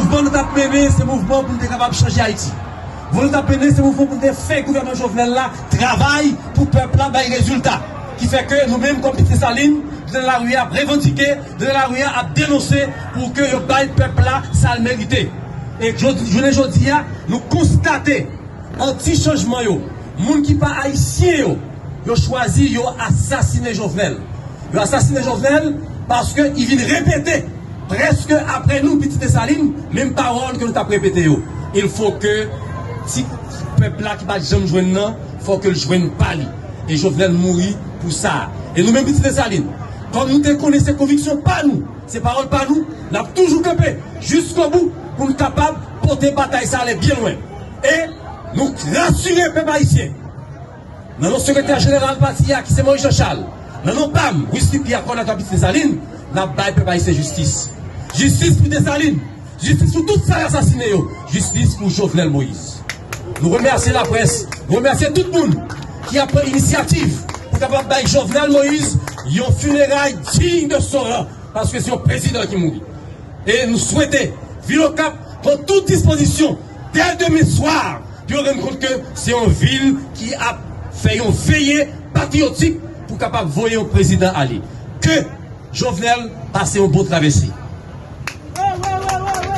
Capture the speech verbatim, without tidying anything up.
Mouvman nou t ap mennen, se mouvman pou nou te kapab chanje Ayiti. Mouvman nou t ap mennen, se mouvman pou nou te fè gouvènman Jovenel la travay pou pèp la bay rezilta. Ki fè ke nou menm, kòm Pitit Desalin, nou nan lari a ap revandike, nou nan lari a ap denonse pou ke yo bay pèp la sa l merite. E jodi, jounen jodi a, nou konstate anti chanjman yo, moun ki pa ayisyen yo, yo chwazi, yo asasinen Jovenel. Yo asasinen Jovenel paske li vin repete, prèske apre nou, Pitit Desalin, menm pawòl ke nou t ap repete yo. Il faut que ti pèp la ki pa t janm jwenn nan, fò ke l jwenn pa li. E Jovenel mouri pou sa. E nou menm, Pitit Desalin, kòm nou te konnen se konviksyon pa nou, se pawòl pa nou, n ap toujou kanpe jiskobou pou n kapab pote batay sa ale byen lwen. E nou rasire pèp ayisyen, nan non sekretè jeneral pati a, ki se Moïse Jean Charles, nan non pa m, Wisly Pierre, kòdonatè Pitit Desalin, n ap bay pèp ayisyen jistis. Jistis pou Desalin, jistis pou tout sa yo asasinen yo, jistis pou Jovenel Moïse. Nou remèsye laprès, nou remèsye tout moun ki ap pran inisyativ pou kapab bay Jovenel Moïse yon fineray diy de son ran, paske se yon prezidan ki mouri. E nou swete vil Okap pran tout dispozisyon dè demen swa pou yo rann kont ke se yon vil ki ap fè yon veye patriyotik pou kapab voye yon prezidan ale. Ke Jovenel pase yon bon travèse.